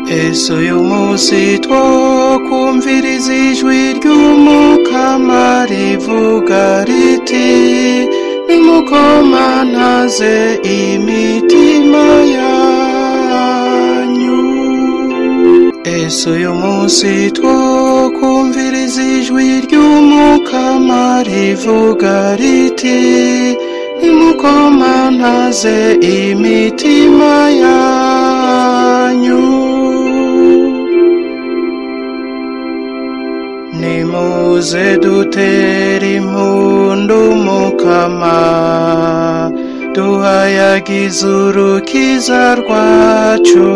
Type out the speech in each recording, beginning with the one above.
Ese uyu munsi twokumviriza ijwi ry'Umukama rivuga riti nimukomantaze imitima yanyu. Ese uyu munsi twokumviriza ijwi ry'Umukama rivuga riti nimukomantaze imitima yanyu. Nimuze dutere impundu Mukama, duhayagize urukiza rwacu,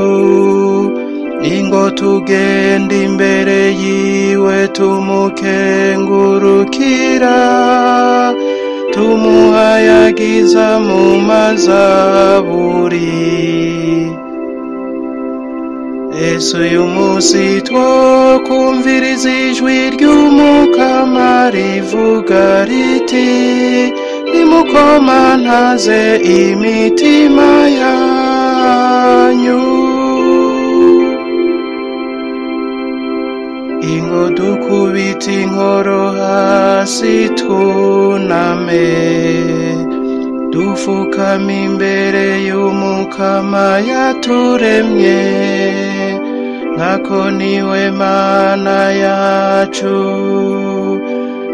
ingo tugenda imbere yiwe tumukengurukira, tumuhayagiza mu mazaburi. Ese uyu munsi twokumviriza ijwi ry'Umukama rivuga riti nimukomantaze imitima yanyu. Ingo dukubita inkoro hasi twuname, dufukama imbere y'Umukama yaturemye, nkako niwe Mana yacu,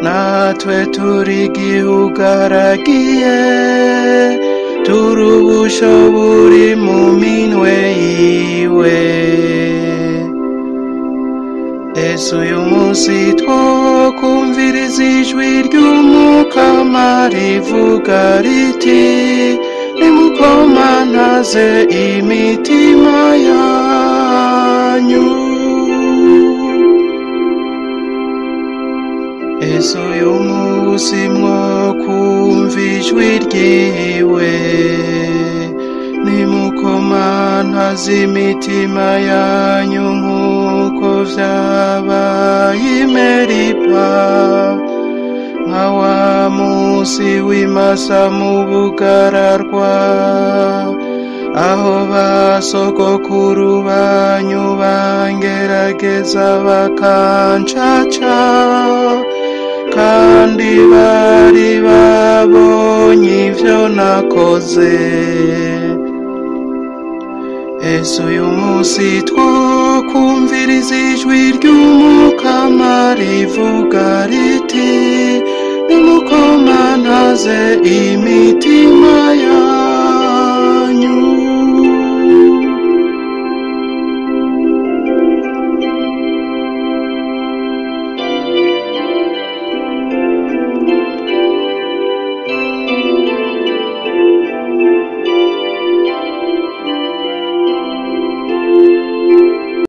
natwe turi igihugu aragiye, turi ubusho buri mu minwe yiwe. Ese uyu munsi twokumviriza ijwi ry'Umukama rivuga riti nimukomantaze imitima yanyu. Ese uyu munsi mwokumva ijwi ryiwe, nimukomantaze imitima yanyu nk'uko vyabaye i Meriba, nka wa munsi w'Imasa mu bugararwa, aho basogokuru banyu bangerageza bakancaca, kandi bari babonye ivyo nakoze. Ese uyu munsi twokumviriza ijwi ry'Umukama rivuga riti nimukomantaze imitima